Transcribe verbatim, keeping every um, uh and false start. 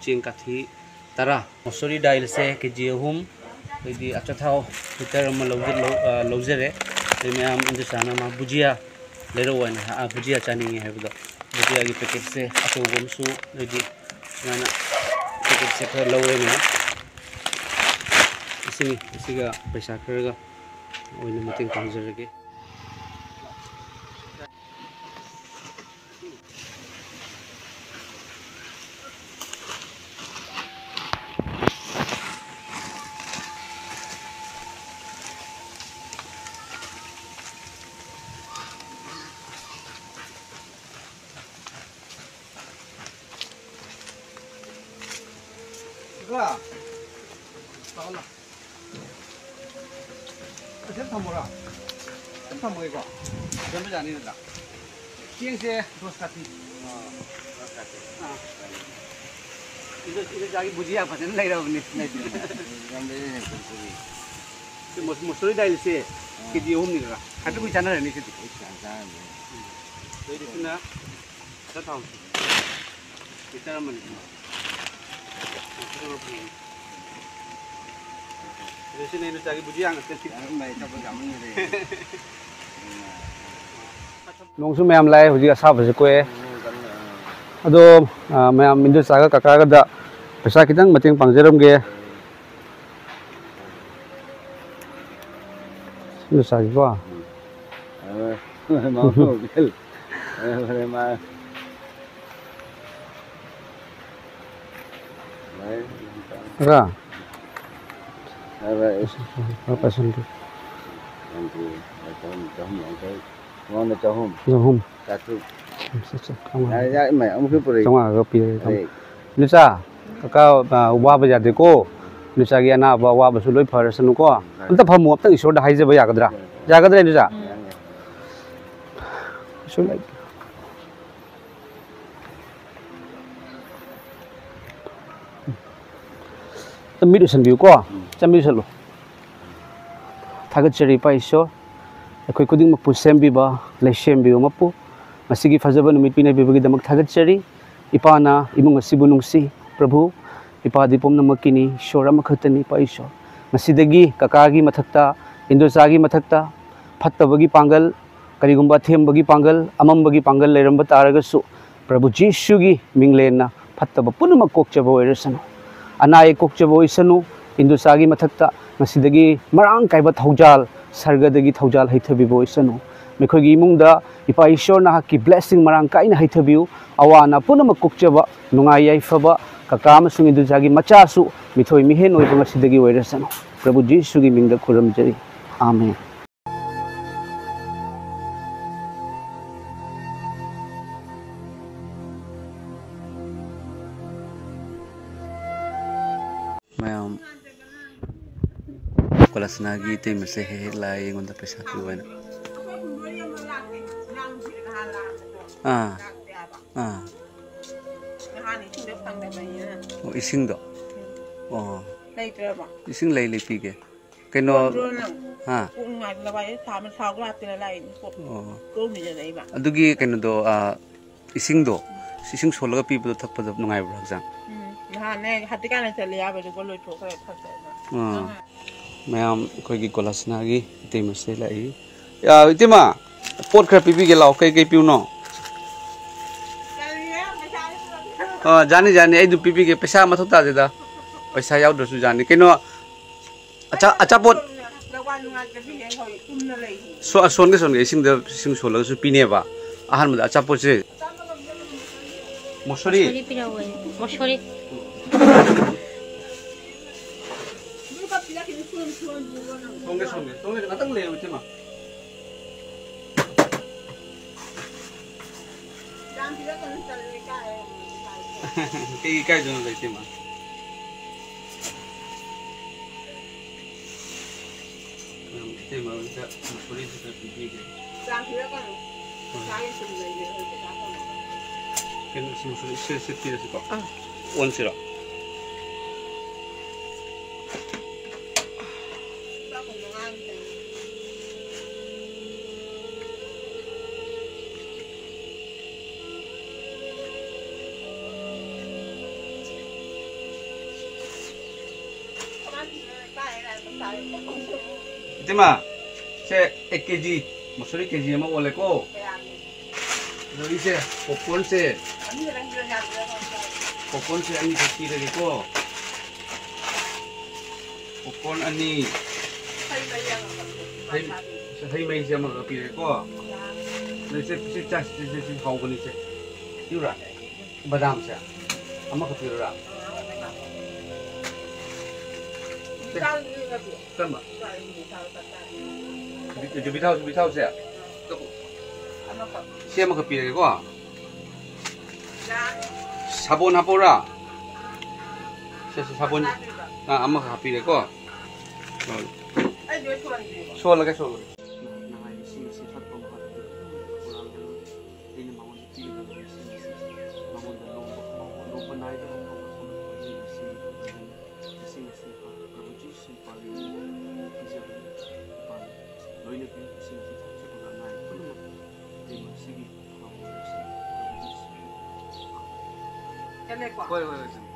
ꯆꯦꯡ ꯀꯥꯊꯤ ꯇꯔꯥ, ꯃꯁꯨꯔꯤ ꯗꯥꯏꯜꯁꯦ ꯀꯦ ꯖꯤ ꯑꯍꯨꯝ, ꯑꯗꯩꯗꯤ ꯑꯆꯥꯊꯥꯎ ꯂꯤꯇꯔ ꯑꯃ ꯂꯧꯖ-, ꯂꯧ-, ꯑ, ꯂꯧꯖꯔꯦ꯫ ꯑꯗꯩ ꯃꯌꯥꯝ ꯏꯟꯗꯣꯆꯥꯅ ꯃꯥ ꯕꯨꯖꯤꯌꯥ ꯂꯩꯔꯛꯑꯣ ꯍꯥꯏꯅ, ꯑ, ꯕꯨꯖꯤꯌꯥ ꯆꯥꯅꯤꯡꯉꯦ ꯍꯥꯏꯕꯗꯣ, ꯕꯨꯖꯤꯌꯥꯒꯤ ꯄꯦꯀꯦꯠꯁꯦ ꯑꯆꯧꯕ ꯑꯃꯁꯨ, ꯑꯗꯩꯗꯤ ꯁꯨꯃꯥꯏꯅ ꯄꯦꯀꯦꯠꯁꯦ ꯈꯔ ꯂꯧꯔꯦ ꯃꯌꯥꯝ꯫ ꯑꯁꯤꯅꯤ, ꯑꯁꯤꯒ ꯄꯩꯁꯥ ꯈꯔꯒ ꯑꯣꯏꯅ ꯃꯇꯦꯡ ꯄꯥꯡꯖꯔꯒꯦ꯫ ꯑꯁꯤꯗ ꯊꯝꯃꯨꯔꯣ? ꯑꯗꯨꯝ ꯊꯝꯃꯒꯦꯀꯣ꯫ ꯌꯣꯟꯕ ꯌꯥꯅꯤ ꯅꯠꯇ꯭ꯔꯥ? ꯆꯦꯡꯁꯦ ꯗꯣꯁ ꯀꯥꯇꯤ꯫ ꯑꯥ, ꯗꯣꯁ ꯀꯥꯇꯤ꯫ ꯑꯥ꯫ ꯏꯗꯣ, ꯏꯗꯣꯆꯥꯒꯤ ꯕꯨꯖꯤꯌꯥ ꯐꯖꯅ ꯂꯩꯔꯕꯅꯤ꯫ ꯌꯥꯝ ꯂꯩꯔꯦ, ꯀꯨꯔꯀꯨꯔꯤ꯫ ꯁꯤ ꯃꯁ-, ꯃꯁꯨꯔꯤ ꯗꯥꯏꯜꯁꯦ ꯑꯥ꯫ ꯀꯦ ꯖꯤ ꯑꯍꯨꯝꯅꯤꯗꯅ꯫ ꯈꯔ ꯀꯨꯏ ꯆꯥꯅꯔꯅꯤ ꯁꯤꯗꯤ꯫ ꯑꯩ ꯆꯥ ꯆꯥꯔꯅꯤ꯫ ꯑꯗꯩꯗꯤ ꯁꯤꯅ ꯈꯔ ꯊꯥꯎ꯫ ꯂꯤꯇꯔ ꯑꯃꯅꯤ꯫ ꯑꯗꯨ ꯁꯤꯅ ꯏꯗꯣꯆꯥꯒꯤ ꯕꯨꯖꯤꯌꯥ ꯉꯥꯛꯇꯅꯤ꯫ ꯌꯥꯝ ꯂꯩ, ꯑꯆꯥꯄꯣꯠ ꯌꯥꯝꯃꯟꯈ꯭ꯔꯦ꯫ ꯅꯣꯡꯁꯨ ꯃꯌꯥꯝ ꯂꯥꯛꯑꯦ ꯍꯧꯖꯤꯛ, ꯑꯁꯥꯕꯁꯨ ꯀꯣꯛꯑꯦ꯫ ꯑꯗꯣ, ꯑ, ꯃꯌꯥꯝ ꯏꯟꯗꯣꯆꯥꯒ ꯀꯀꯥꯒꯗ ꯄꯩꯁꯥ ꯈꯤꯇꯪ ꯃꯇꯦꯡ ꯄꯥꯡꯖꯔꯝꯒꯦ꯫ ꯏꯟꯗꯣꯆꯥꯒꯤꯀꯣ꯫ ꯀꯀꯥ꯫ ꯂꯨꯄꯥ ꯆꯍꯨꯝ꯫ ꯃꯉꯣꯟꯗ ꯆꯍꯨꯝ꯫ ꯆꯍꯨꯝ꯫ ꯆꯥꯇ꯭ꯔꯨꯛ꯫ ꯆꯥꯇ꯭ꯔꯨꯛ꯫ ꯌꯥꯔꯦ, ꯌꯥꯔꯦ, ꯏꯃꯥ, ꯑꯃꯨꯛꯁꯨ ꯄꯨꯔꯛꯏ꯫ ꯆꯥꯝꯃꯉꯥꯒ ꯄꯤꯔꯒꯦ, ꯇꯥꯃꯣ꯫ ꯑꯗꯩ ꯏꯟꯗꯣꯆꯥ, ꯀꯀꯥ, ꯑ, ꯋꯥꯕ ꯌꯥꯗꯦꯀꯣ꯫ ꯏꯟꯗꯣꯆꯥꯒꯤ ꯑꯅꯥꯕ ꯑꯋꯥꯕꯁꯨ ꯂꯣꯏ ꯐꯔꯁꯅꯨꯀꯣ꯫ ꯍꯣꯏ꯫ ꯑꯝꯇ ꯐꯝꯃꯨ, ꯑꯝꯇꯪ ꯏꯁꯣꯔꯗ ꯍꯥꯏꯖꯕ ꯌꯥꯒꯗ꯭ꯔꯥ? ꯌꯥꯏ꯫ ꯌꯥꯒꯗ꯭ꯔꯥ, ꯏꯟꯗꯣꯆꯥ? ꯌꯥꯏ, ꯌꯥꯏ꯫ ꯏꯁꯣꯔ ꯂꯩ꯫ ꯃꯤꯠ ꯎꯏꯁꯟꯕꯤꯌꯨꯀꯣ꯫ ꯎꯝ꯫ ꯆꯪꯕꯤꯁꯜꯂꯨ꯫ ꯊꯥꯒꯠꯆꯔꯤ, ꯏꯄꯥ ꯏꯁꯣꯔ, ꯑꯩꯈꯣꯏ ꯈꯨꯗꯤꯡꯃꯛꯄꯨ ꯁꯦꯝꯕꯤꯕ, ꯂꯩꯁꯦꯝꯕꯤꯕ ꯃꯄꯨ, ꯉꯁꯤꯒꯤ ꯐꯖꯕ ꯅꯨꯃꯤꯠ ꯄꯤꯅꯕꯤꯕꯒꯤꯗꯃꯛ ꯊꯥꯒꯠꯆꯔꯤ꯫ ꯏꯄꯥꯅ ꯏꯃꯨꯡ ꯑꯁꯤꯕꯨ ꯅꯨꯡꯁꯤ, ꯄ꯭ꯔꯚꯨ, ꯏꯄꯥꯗꯤ ꯄꯨꯝꯅꯃꯛꯀꯤꯅꯤ, ꯏꯁꯣꯔ ꯑꯃꯈꯛꯇꯅꯤ, ꯏꯄꯥ ꯏꯁꯣꯔ꯫ ꯉꯁꯤꯗꯒꯤ ꯀꯀꯥꯒꯤ ꯃꯊꯛꯇ, ꯏꯟꯗꯣꯆꯥꯒꯤ ꯃꯊꯛꯇ ꯐꯠꯇꯕꯒꯤ ꯄꯥꯡꯒꯜ, ꯀꯔꯤꯒꯨꯝꯕ ꯑꯊꯦꯝꯕꯒꯤ ꯄꯥꯡꯒꯜ, ꯑꯃꯝꯕꯒꯤ ꯄꯥꯡꯒꯜ ꯂꯩꯔꯝꯕ ꯇꯥꯔꯒꯁꯨ, ꯄ꯭ꯔꯚꯨ ꯖꯤꯁꯨꯒꯤ ꯃꯤꯡꯂꯦꯟꯅ ꯐꯠꯇꯕ ꯄꯨꯝꯅꯃꯛ ꯀꯣꯛꯆꯕ ꯑꯣꯏꯔꯁꯅꯨ꯫ ꯑꯅꯥ ꯑꯌꯦꯛ ꯀꯣꯛꯆꯕ ꯑꯣꯏꯁꯅꯨ꯫ ꯏꯟꯗꯣꯆꯥꯒꯤ ꯃꯊꯛꯇ ꯉꯁꯤꯗꯒꯤ ꯃꯔꯥꯡ ꯀꯥꯏꯕ ꯊꯧꯖꯥꯜ, ꯁꯔꯒꯗꯒꯤ ꯊꯧꯖꯥꯜ ꯍꯩꯊꯕꯤꯕ ꯑꯣꯏꯁꯅꯨ꯫ ꯃꯈꯣꯏꯒꯤ ꯏꯃꯨꯡꯗ ꯏꯄꯥ ꯏꯁꯣꯔ ꯅꯍꯥꯛꯀꯤ blessing ꯃꯔꯥꯡ ꯀꯥꯏꯅ ꯍꯩꯊꯕꯤꯌꯨ꯫ ꯑꯋꯥ ꯑꯅꯥ ꯄꯨꯝꯅꯃꯛ ꯀꯣꯛꯆꯕ, ꯅꯨꯡꯉꯥꯏ ꯌꯥꯏꯐꯕ ꯀꯀꯥ ꯑꯃꯁꯨꯡ ꯏꯟꯗꯣꯆꯥꯒꯤ ꯃꯆꯥꯁꯨ ꯃꯤꯊꯣꯏ ꯃꯤꯍꯦꯟ ꯑꯣꯏꯕ ꯉꯁꯤꯗꯒꯤ ꯑꯣꯏꯔꯁꯅꯨ꯫ ꯄ꯭ꯔꯚꯨ ꯖꯤꯁꯨꯒꯤ ꯃꯤꯡꯗ ꯈꯨꯔꯨꯝꯖꯔꯤ꯫ ꯑꯥꯃꯦꯟ꯫ ꯃꯌꯥꯝ ꯀꯣꯂꯁꯅꯥꯒꯤ ꯏꯇꯩꯃꯁꯦ ꯍꯦꯛ ꯍꯦꯛ ꯂꯥꯛꯑꯦ ꯑꯩꯉꯣꯟꯗ ꯄꯩꯁꯥ ꯄꯤꯌꯨ ꯍꯥꯏꯅ꯫ ꯑꯥ, ꯑꯥ꯫ ꯑꯣ, ꯏꯁꯤꯡꯗꯣ? ꯑꯣ꯫ ꯂꯩꯇ꯭ꯔꯕꯣ? ꯏꯁꯤꯡ ꯂꯩ, ꯂꯩ, ꯄꯤꯒꯦ꯫ ꯀꯩꯅꯣ, ꯀꯣꯟꯗ꯭ꯔꯣ ꯅꯪ? ꯍꯥ? ꯀꯣꯛ ꯅꯨꯡꯉꯥꯏꯕ ꯂꯋꯥꯏꯗ ꯊꯥ ꯑꯃ ꯁꯥꯎ ꯂꯥꯛꯇꯅ ꯂꯥꯛꯏꯅꯤ꯫ ꯀꯣꯛ ꯑꯣ꯫ ꯀꯣꯛ ꯃꯤꯖꯜꯂꯛꯏꯕ꯫ ꯑꯗꯨꯒꯤ ꯀꯩꯅꯣꯗꯣ, ꯑꯥ, ꯏꯁꯤꯡꯗꯣ, ꯏꯁꯤꯡ ꯁꯣꯜꯂꯒ ꯄꯤꯕꯗꯣ ꯊꯛꯄꯗ ꯅꯨꯡꯉꯥꯏꯕ꯭ꯔꯥ ꯍꯛꯆꯥꯡ? ꯎꯝ, ꯅꯍꯥꯟꯅꯦ ꯍꯥꯇꯤꯀꯥꯅ ꯆꯠꯂꯦ ꯍꯥꯏꯕꯗꯨꯒ ꯂꯣꯏꯊꯣꯛꯈ꯭ꯔꯦ ꯊꯛꯇꯗꯅ꯫ ꯑꯥ꯫ ꯃꯌꯥꯝ ꯑꯩꯈꯣꯏꯒꯤ ꯀꯣꯂꯁꯅꯥꯒꯤ ꯏꯇꯩꯃꯁꯦ ꯂꯥꯛꯏ꯫ ꯑꯥ, ꯏꯇꯩꯃ, ꯄꯣꯠ ꯈꯔ ꯄꯤꯕꯤꯒꯦ ꯂꯥꯛꯑꯣ, ꯀꯩ ꯀꯩ ꯄꯤꯌꯨꯅꯣ? ꯑꯥ, ꯌꯥꯅꯤ, ꯌꯥꯅꯤ, ꯑꯩ ꯑꯗꯨꯝ ꯄꯤꯕꯤꯒꯦ, ꯄꯩꯁꯥ ꯃꯊꯧ ꯇꯥꯗꯦꯗ, ꯄꯩꯁꯥ ꯌꯥꯎꯗ꯭ꯔꯁꯨ ꯌꯥꯅꯤ꯫ ꯀꯩꯅꯣ, ꯑꯆꯥ-, ꯑꯆꯥꯄꯣꯠ꯫ ꯁꯣ-, ꯁꯣꯟꯒꯦ, ꯁꯣꯟꯒꯦ, ꯏꯁꯤꯡꯗ, ꯏꯁꯤꯡ ꯁꯣꯜꯂꯒꯁꯨ ꯄꯤꯅꯦꯕ꯫ ꯑꯍꯥꯟꯕꯗ ꯑꯆꯥꯄꯣꯠꯁꯦ꯫ ꯃꯣꯁꯣꯔꯤ꯫ ꯃꯣꯁꯣꯔꯤ ꯄꯤꯔꯛꯑꯣꯌꯦ꯫ ꯃꯣꯁꯣꯔꯤ꯫ ꯁꯣꯝꯒꯦ, ꯁꯣꯝꯒꯦ, ꯁꯣꯝꯒꯦ, ꯉꯥꯛꯇꯪ ꯂꯩꯌꯨ, ꯏꯇꯩꯃ꯫ ꯀꯩ ꯏꯀꯥꯏꯗꯣꯏꯅꯣꯗ, ꯏꯇꯩꯃ? ꯎꯝ, ꯏꯇꯩꯃ ꯍꯣꯏꯗ ꯃꯁꯣꯔꯤꯁꯨ ꯈꯔ ꯄꯤꯕꯤꯒꯦ꯫ ꯆꯥ ꯄꯤꯔꯛꯀꯅꯨ꯫ ꯍꯣꯏ꯫ ꯆꯥꯒꯤ ꯁꯨꯝ ꯂꯩꯔꯦ, ꯍꯧꯖꯤꯛ ꯄꯩꯁꯥ ꯐꯪꯉꯒ꯫ ꯀꯩꯅꯣ, ꯁꯤ ꯃꯁꯣꯔꯤ ꯁꯤ, ꯁꯤ ꯄꯤꯔꯁꯤꯀꯣ? ꯑꯥ꯫ ꯑꯣꯟꯁꯤꯔꯣ? ꯆꯥꯛ ꯊꯣꯡꯕ ꯉꯥꯡ ꯂꯩꯔꯦ꯫ ꯏꯇꯩꯃ, ꯁꯦ ꯑꯩꯠ ꯀꯦ ꯖꯤ ꯃꯁꯨꯔꯤ ꯀꯦ ꯖꯤ ꯑꯃ ꯑꯣꯜꯂꯦꯀꯣ꯫ ꯑꯗꯣ ꯏꯁꯦ, ꯄꯣꯞꯀꯣꯔꯟꯁꯦ, ꯄꯣꯞꯀꯣꯔꯟꯁꯦ ꯑꯅꯤꯈꯛ ꯄꯤꯔꯒꯦꯀꯣ꯫ ꯄꯣꯞꯀꯣꯔꯟ ꯑꯅꯤ, ꯍꯩ, ꯍꯩ ꯃꯍꯤꯁꯦ ꯑꯃꯈꯛ ꯄꯤꯔꯒꯦꯀꯣ꯫ ꯑꯗꯣ ꯏꯆꯦ, ꯏꯆꯦ, ꯆꯥ, ꯏꯆꯦ, ꯏꯆꯦ, ꯏꯆꯦ, ꯍꯥꯎꯕꯅꯤ ꯏꯆꯦ꯫ ꯄꯤꯌꯨꯔꯥ? ꯕꯗꯥꯝꯁꯦ ꯑꯃꯈꯛ ꯄꯤꯔꯨꯔꯥ? ꯀꯔꯝꯕ? ꯌꯨꯕꯤ, ꯌꯨꯕꯤ ꯊꯥꯎ, ꯌꯨꯕꯤ ꯊꯥꯎꯁꯦ? ꯁꯤ ꯑꯃꯈꯛ ꯄꯤꯔꯒꯦꯀꯣ꯫ ꯁꯥꯕꯣꯟ ꯍꯥꯞꯄꯧꯔꯥ? ꯁꯦ, ꯁꯦ, ꯁꯥꯕꯣꯟ, ꯑꯥ, ꯑꯃꯈꯛ ꯍꯥꯞꯄꯤꯔꯦꯀꯣ꯫ ꯁꯣꯜꯂꯒꯦ, ꯁꯣꯜꯂꯒꯦ꯫ ꯑꯩꯅ ꯃꯉꯣꯟꯗ ꯄꯤꯒꯗꯕ ꯂꯤꯁꯤꯡ ꯑꯁꯤ ꯃꯉꯣꯟꯗ ꯂꯣꯝꯕ ꯐꯥꯎꯕ, ꯂꯣꯝꯕ ꯅꯥꯏꯗꯕ ꯐꯥꯎꯕ ꯊꯣꯛꯂꯛꯄꯒꯤ ꯂꯤꯁꯤꯡ ꯑꯁꯤ ꯂꯤꯁꯤꯡ ꯑꯁꯤ ꯄ꯭ꯔꯚꯨ ꯖꯤꯁꯨ ꯄꯥꯜꯂꯤ ꯄꯤꯖꯕꯅꯤ꯫ ꯄꯥꯜꯂꯤ꯫ ꯂꯣꯏꯅ ꯄꯤ꯫ ꯂꯤꯁꯤꯡ ꯑꯁꯤ ꯊꯛꯆꯕꯒ ꯑꯅꯥ ꯑꯌꯦꯛ ꯄꯨꯝꯅꯃꯛ ꯂꯩꯕ ꯑꯁꯤꯒꯤ ꯑꯐꯕ ꯑꯣꯏꯔꯁꯤ꯫ ꯄ꯭ꯔꯚꯨ ꯖꯤꯁꯨ꯫ ꯍꯣꯏ, ꯍꯣꯏ, ꯍꯣꯏ, ꯆꯪꯉꯦ꯫